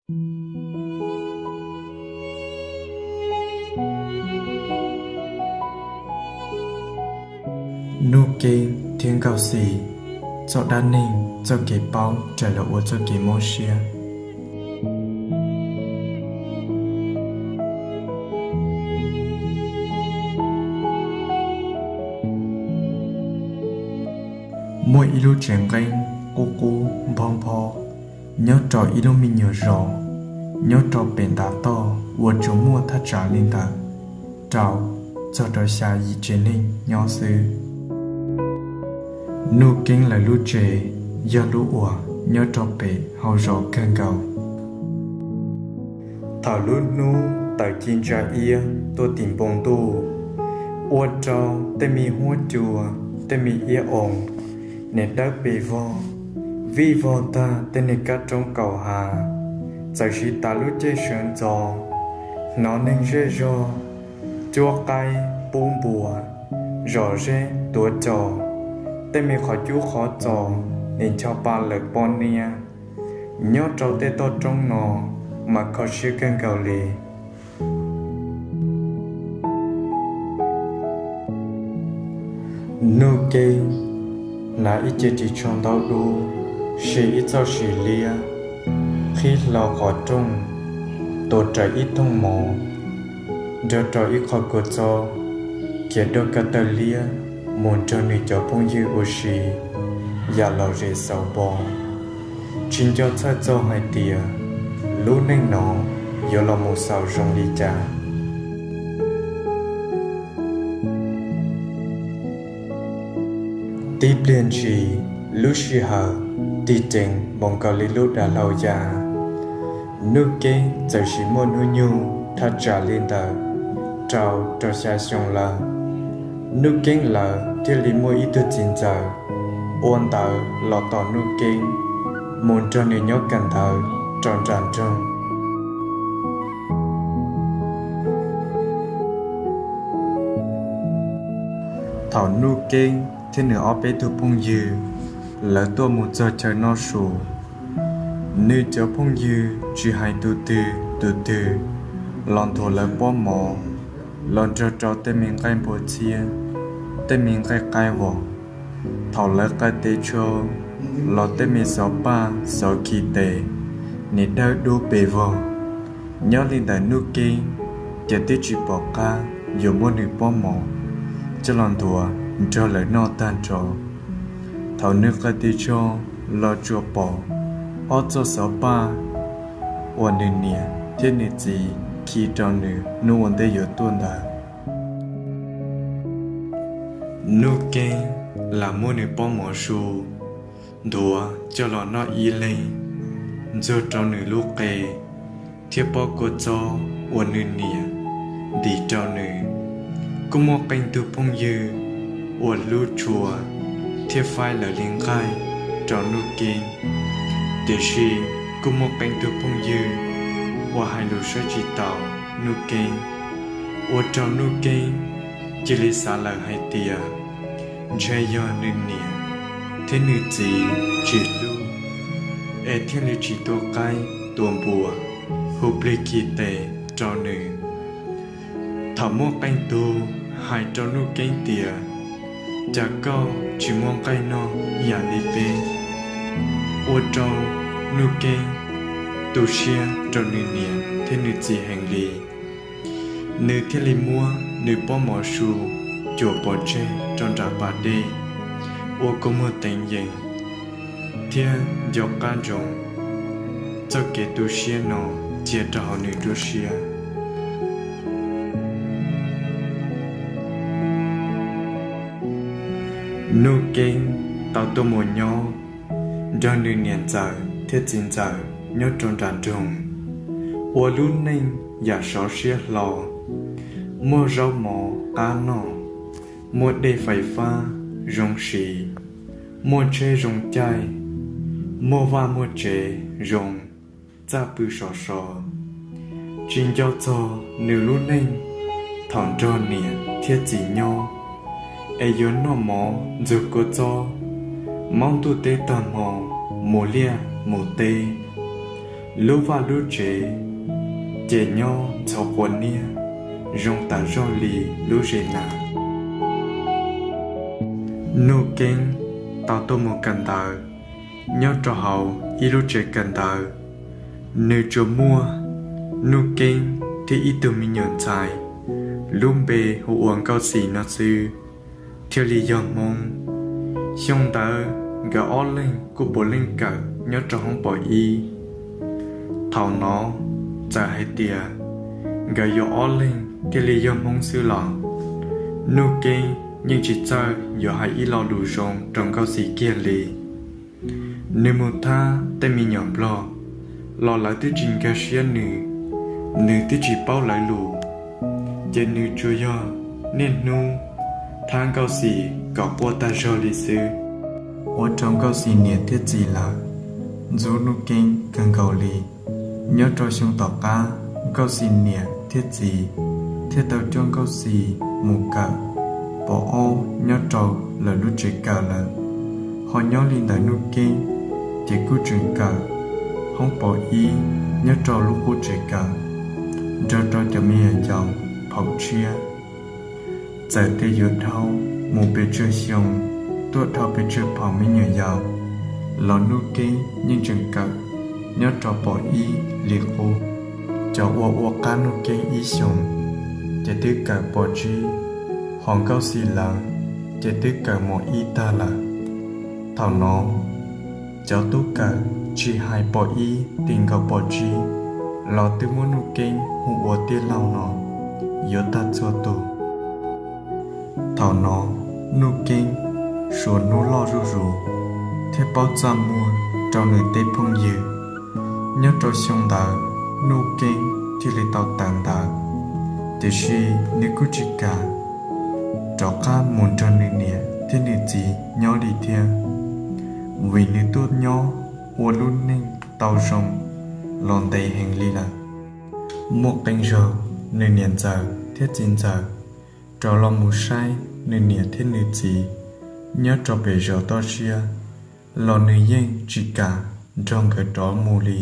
Nuj Keeb thiab Nkauj Xis txoj dab neeg txoj kev paub rais los ua txoj kev mob siab. Muaj ib lub tsev nqeeb qub qub nphob nphob nyob rau ib lub me nyuam zos nyob rau pem ntav toj uas tsuas muaj thaj tsam li ntawm rau txog rau xya yim tsev neeg nyob xwb. Nuj Keeb lawv lub tsev yog lub uas nyob rau pem hauv zos kawg nkaus. Thaum lub hnub tawm ci ntsa iab tuaj tim npoo ntuj, ua rau tej me huab cua, tej me iab oo, niam dawb pes vog, vij vog tag tej niag kab roob kaum hav. Txawm siv tas lub caij sawv ntxov, hnov neeg zej zog, cuab qaib pub npua, zom zeb tuav cos, tej me qhov cub qhov txos, nim ncho pa lawm poj niam nyob rau tej toj roob no mas kho siab kawg nkaus li. Nuj Keeb hnav ib ce ris tsho ntau dub, siv ib txoj sis liab, qhib hlo qhov rooj, tua raws ib thooj mov, nrog rau ib qho kua txob, khiav dua ko taw liab mus nrog nws cov phooj ywg ua si yam lom zem xauv npo. Tsis nco txhawj txog hais tias lub neej no yuav los mus xaus zoo li cas. Tib pliag ntshis, lub sij hawm tig reev npaum nkaus li lub dav hlau ya. Nuj Keeb txawm sis muaj hnub nyoog thaj tsam li ntawm rau rau xya xyoo lawm. Nuj Keeb lawv thiaj li muaj ib tug txiv ntxawm ua ntawv los tom Nuj Keeb, mus nrog nws nyob kawm ntawv rau nram nroog. Thaum Nuj Keeb thiab nws ob peb tug phooj ywg lawv tuaj mus txog chaw noj su, nws cov phooj ywg tsis hais tus twg tus twg los nthuav lawv pob mov, los nrog rau tej me nqaij npua txhiab, tej me nqaij qaib vos. Thaum lawv qaij tes tsho los tej me xov paj xov khi tes, nim dawb dub pes vog. Nyob li ntawm Nuj Keeb, ces twb tsis pom qab yuav muab nws pob mov coj los nthuav nrog lawv noj tag nrho. Thaum nws qaij tes tsho los tsuas pom ob txoj xov paj uas nws niam thiab nws txiv khi rau nws hnub ua ntej yuav tuaj ntawd. Nuj Keeb lam muab nws pob mov su nthuav coj los noj ib leeg, ntxuag rau nws lub qe, thiab pob kua txob uas nws niam ntim rau nws. Kuj muaj qee tug phooj ywg uas hlub tshua thiab faib lawv li nqaij rau Nuj Keeb, tiam sis kuj muaj qee tug phooj ywg uas hais lus saib tsis taus Nuj Keeb, ua rau Nuj Keeb cia li xav lawm hais tias ntshe yog nws niam thiab nws txiv tsis hlub, es thiaj li tsis tua qaib tua npua, hu plig khi tes rau nws. Thaum muaj qee tug hais rau Nuj Keeb tias, cas koj tsis muaj nqaij noj yam li peb, ua rau Nuj Keeb tu siab rau nws niam thiab nws txiv heev li. Nws thiaj li muab nws pob mov su cuam pov tseg rau nram pas dej, ua kua muag teev yees, thiab nco qab ntsoov txoj kev tu siab no cia rau hauv nws nruab siab. Nuj Keeb tau tuaj mus nyob nrog nws niam ntxawm thiab txiv ntxawm nyob rau nram nroog, ua lub neej yam sov siab hlo, muaj zaub mov qab noj, muaj dej fais fab zoo siv, muaj tsheb zoo caij, muaj vaj muaj tsev zoo, txaj pw sov so. Tsis nco txog nws lub neej thaum nrog niam thiab txiv nyob, es yuav noj mov ntxuag kua txob, maub ntuj teb tag hmo, mus liaj mus teb, Lub vaj lub tsev ces nyob ntxhov quav niab, zoo tas zog li lub zes nas. Nuj Keeb tau tuaj mus kawm ntawv nyob rau hauv ib lub tsev kawm ntawv. Nws tsuas muaj Nuj Keeb thiab ib tug me nyuam ntxhais lub npe hu ua Nkauj Xis no xwb thiaj li yog Hmoob. Xyoo ntawd nkawd ob leeg kuj puav leej kawm nyob rau hoob pom ib. Thaum no txawm hais tias nkawd yuav ob leeg thiaj li yog Hmoob xwb los Nuj Keeb yeej tsis txawj yuav hais ib lo lus zoo rau Nkauj Xis kiag li. Nws mus thab tej me nyuam Nplog los lawv twb tsis nkag siab nws, nws twb tsis paub lawv lus, ces nws tsuas yog niaj hnub thab Nkauj Xis kom quaj tag zog li xwb. Ua rau Nkauj Xis niam thiab txiv lawv ntxub Nuj Keeb kawg nkaus li. Nyob rau xyoo tom qab Nkauj Xis niam thiab txiv thiaj tau coj Nkauj Xis mus kawm pov ob nyob rau lawv lub tsev kawm lawm. Ho nyob li ntawd Nuj Keeb ces kuj tseem kawm hoob pom ib nyob rau lub qub tsev kawm nrog rau cov me nyuam yaus phaum tshiab. Txawm tias yuav dhau mus pes tsawg xyoo, tuaj dhau pes tsawg phaum me nyuam yaus los Nuj Keeb yeej tseem kawm nyob rau pom ib li qub. Cov uas ua qab Nuj Keeb ib xyoos ces twb kawm pom tsib, ho Nkauj Xis lawv ces twb kawm mos ib tag lawm. Thaum no cov tub kawm tsis hais pom ib tis nkaus pom tsib los twb muab Nuj Keeb hu ua tij laug no yuav tag txhua tus. Thaum no Nuj Keeb suav hnub loj zuj zus thiab paub txaj muag rau nws tej phooj ywg. Nyob rau xyoo ntawd Nuj Keeb thiaj li tau tawm ntawv, tiam sis nws kuj tsis kam rov qab mus nrog nws niam thiab nws txiv nyob li thiab, vim nws tuaj nyob ua lub neej tau zoo los ntev heev li lawm. Muaj qee zaug nws niam ntxawm thiab txiv ntxawm rov los mus saib nws niam thiab nws txiv nyob rau pem zos toj siab los nws yeej tsis kam nrog nkawd rov mus li.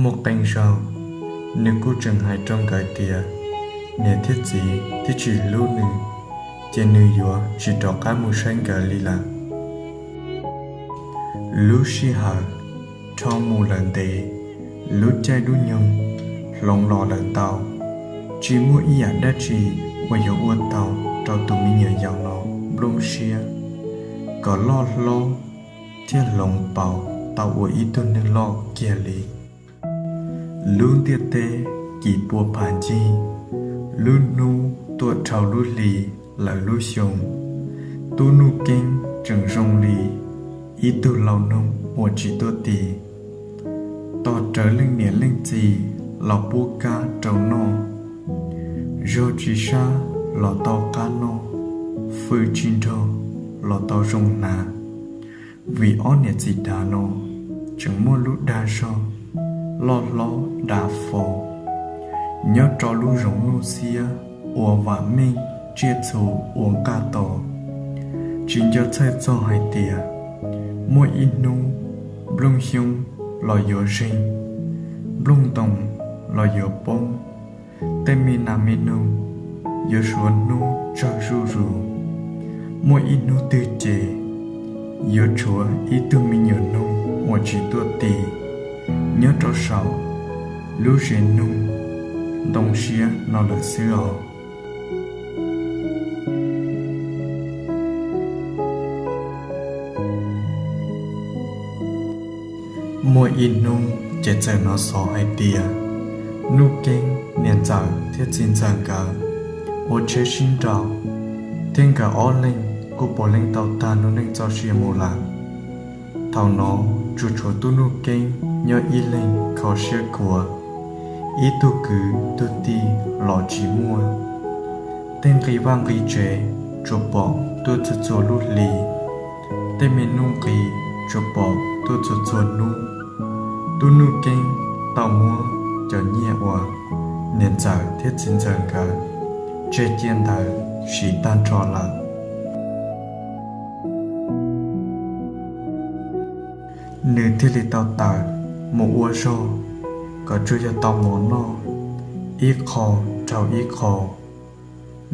Muaj qee zaug nws kuj tseem hais rau nkawd tias niam thiab txiv twb tsis hlub nws, ces nws yuav tsis rov qab mus saib nkawd li lawm. Lub sij hawm dhau mus lawm ntev, lub caij lub nyoog hloov los lawm ntau, tsis muaj ib yam dab tsi uas yuav ua tau rau tus me nyuam yaus no nplooj siab kom loj hlob thiab hloov pauv tau ua ib tug neeg loj kiag li. Lub ntiaj teb kis pua phav ncig, lub hnub tuaj dhau lub hli lawm lub xyoo. Tub Nuj Keeb tseem zoo li ib tug lau noog uas tsis tuaj ti, tos rawv leej niam leej txiv los pub kab rau noj. Zog tsis sab los tau qab noj, fwj tsis nrog los tau zoo hnav. Vim ob niam txiv dav no tseem muaj lub dag zog loj hlob dav fo nyob rau lub zoov nuj xiab uas vam meej tsiaj txhu ua nqaj tos. Tsis nco txhawj txog hais tias muaj ib hnub nplooj xyoob los yuav zeeg, nplooj ntoos los yuav poob, tej me nas me noog yuav suav hnub tsawg zuj zus. Muaj ib hnub twg ces yuav tshuav ib tug me nyuam noog uas tsis tuaj ti nyob rau saum lub zes noog ntoo siab no lawm xwb os. Muaj ib hnub ces txawm hnov xov hais tias Nuj Keeb niam ntxawm thiab txiv ntxawm nkawd ua tsheb sib nraus, thiab nkawd ob leeg kuj puav leej tau tag lub neej txoj sia mus lawm. Thaum no tsuas tshuav tub Nuj Keeb nyob ib leeg kho siab khuav, ib tug kwv tug tij los tsis muaj. Tej nqi vaj nqi tsev tsuas pom tuaj txhua txhua lub hli, tej me nuj nqis tsuas pom tuaj txhua txhua hnub. Tub Nuj Keeb tau muab cov nyiaj uas niam ntxawm thiab txiv ntxawm nkawd tseg cia ntawd siv tag nrho lawm. Nws thiaj li tau tawm mus ua zog kom tsuas yog tau mov noj ib qho dhau ib qho,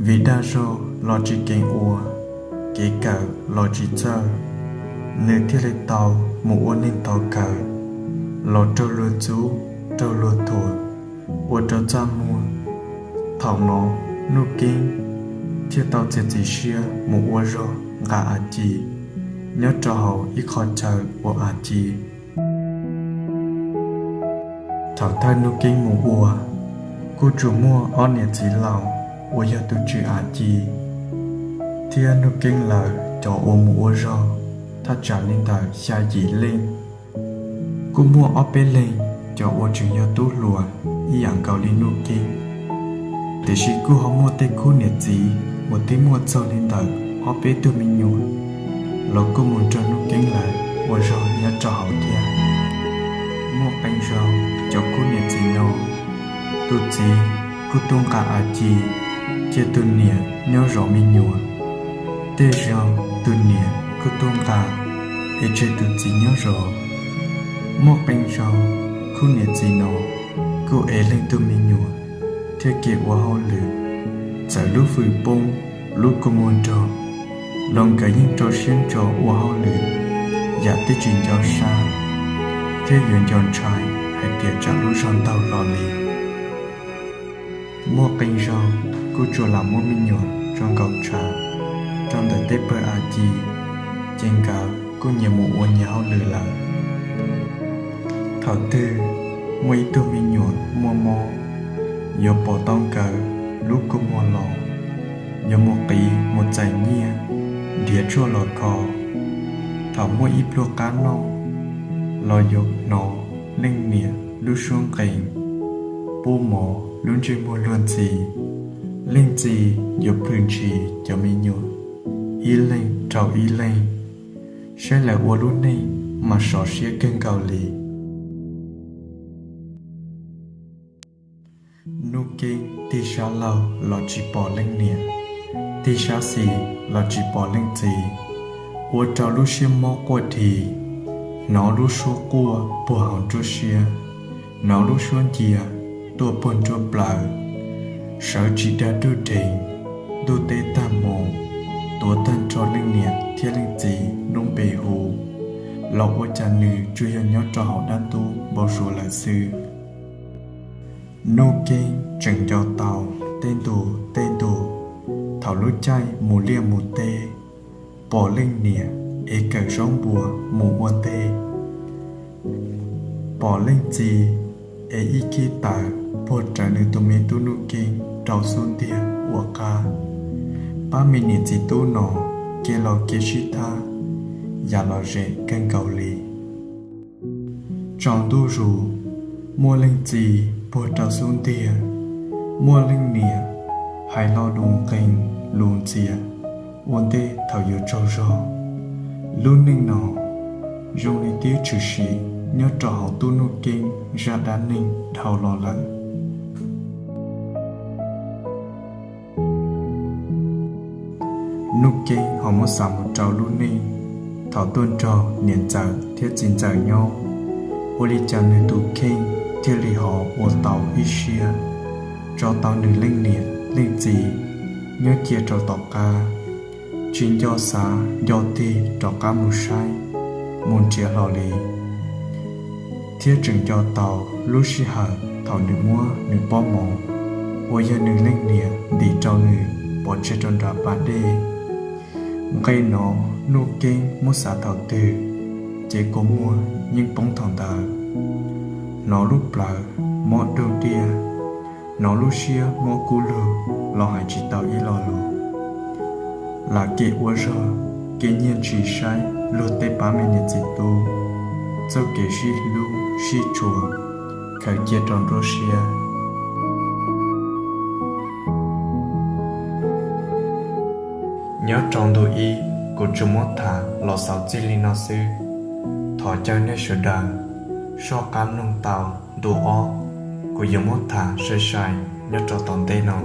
vim dag zog los tsis keev ua, kev kawm los tsis txawj, nws thiaj li tau mus ua neeg thov kawm los raug luag ntxub, raug luag thuam, ua rau txaj muag. Thaum no Nuj Keeb thiaj tau txiav txim siab mus ua zog nqa av ci nyob rau hauv ib qho chaw ua av ci. Thaum thawj Nuj Keeb mus ua, kuj tsuas muaj ob niam txiv laus uas yog tus tswv av ci thiab Nuj Keeb lawv cov uas mus ua zog thaj tsam li ntawm xya yim leej. Kuj muaj ob peb leeg cov uas tseem yog tub hluas ib yam nkaus li Nuj Keeb, tiam sis kuj ho muaj tej khub niam txiv uas twb muaj txog li ntawm ob peb tug me nyuam los kuj mus nrog Nuj Keeb lawv ua zog nyob rau hauv thiab. Muaj qee zaug cov khub niam txiv no, tus txiv kuj tuaj nqa av ci cia tus niam nyob zov me nyuam, tej zaug tus niam kuj tuaj nqa es tseg tus txiv nyob zov. Muaj qee zaug khub niam txiv no kuj ev leej tug me nyuam thiab kev ua hauj lwm, txawm lub fwm poob lub kua muag nrog los nkawd yeej rau siab ntso ua hauj lwm yam twb tsis nco sab thiab yuav nco ntshai hais tias tsam lub zog ntaug hlo li. Muaj qee zaug kuj tsuas lam muab me nyuam tso nkaum tshav rau ntawm tej pawg av ci, ces nkawd kuj nyias mus ua nyias hauj lwm lawm. Thaum twg muaj ib tug me nyuam muaj mob, yuav pom tau nkawd lub kua muag los, yuav mus qiv mus txais nyiaj, nrhiav tshuaj los kho. Thaum muaj ib pluag qab noj los yuav hnov leej niam lub suab nqees, pub mov lub ntsej muag luag ntxhi. Leej txiv yuav plhws ntshis cov me nyuam ib leeg dhau ib leeg, saib lawv ua lub neej mas sov siab kawg nkaus li. Nuj Keeb tig sab laug los tsis pom leej niam, tig sab xis los tsis pom leej txiv, ua rau lub siab mob quaj dhi, hnov lub suab quaj puag hauv nruab siab, hnov lub suab ncia tuaj puag nruab plawv, sawv tsis dag ruj dheev. Ntuj teb tag hmo, tuav tag nrho leej niam thiab leej txiv lub npe hu, los ua cas nws tsuas yog nyob rau hauv dab ntub npau suav lawm xwb. Nuj Keeb tseem nco tau tej ntu tej ntu, thaum lub caij mus liaj mus teb, pom leej niam ev kawm zaub npua mus ua ntej, pom leej txiv ev ib khib taws puag rawv nws tus me tub Nuj Keeb rau xub ntiag ua qab. Pab me niam txiv tub no kev laus kev sib thab yam lom zem kawg nkaus li. Tsaus ntuj zus, muaj leej txiv puag rau xub ntiag, muaj leej niam hais lo lus nqees lus ntxias ua ntej thaum yuav tsaug zog. Lub neej no zoo li twb tshwm sim nyob rau hauv tub Nuj Keeb zaj dab neeg dhau los lawm. Nuj Keeb ho muab xav mus rau lub neej thaum tuaj nrog niam ntxawm thiab txiv ntxawm nyob, ua li cas nws tus kheej thiaj li ho ua tau ib siab, tso tau nws leej niam leej txiv nyob cia rau tom qab, tsis nco xav nco tig rov qab mus saib mus nrhiav hlo li. Thiab tseem nco tau lub sij hawm thaum nws muab nws pob mov uas yog nws leej niam ntim rau nws pov tseg rau nram pas dej. Nqe no Nuj Keeb muab xav thaum twg ces kua muag yeej poob thaum ntawd. Hnov lub plawv mob doog diaj, hnov lub siab mob kub lug los hais tsis tau ib lo lus. Lam kev ua zog, kev nyiag ntshis saib luag tej pab me niam txiv tub txoj kev sib hlub sib tshua khaws cia rau nruab siab. Nyob rau ntu ib, kuv tsuas muab tham los xaus txij li no xwb. Thov caw nej sawv daws soj qab mloog tau ntu ob, kuv yuav muab tham sai sai nyob rau tom ntej no.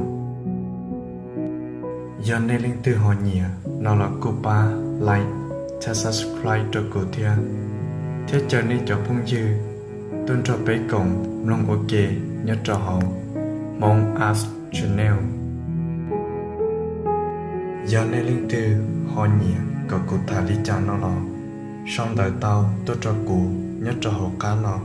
Yog nej leej twg ho nyiam no los kuj pab like thiab subscribe rau kuv thiab, thiab caw nej cov phooj ywg tuaj nrog peb koom mloog ua ke nyob rau hauv Hmong Ask Channel. Yog nej leej twg ho nyiam kom kuv tham li cas no los sau ntawv tau tuaj rau kuv nyob rau hauv qab no.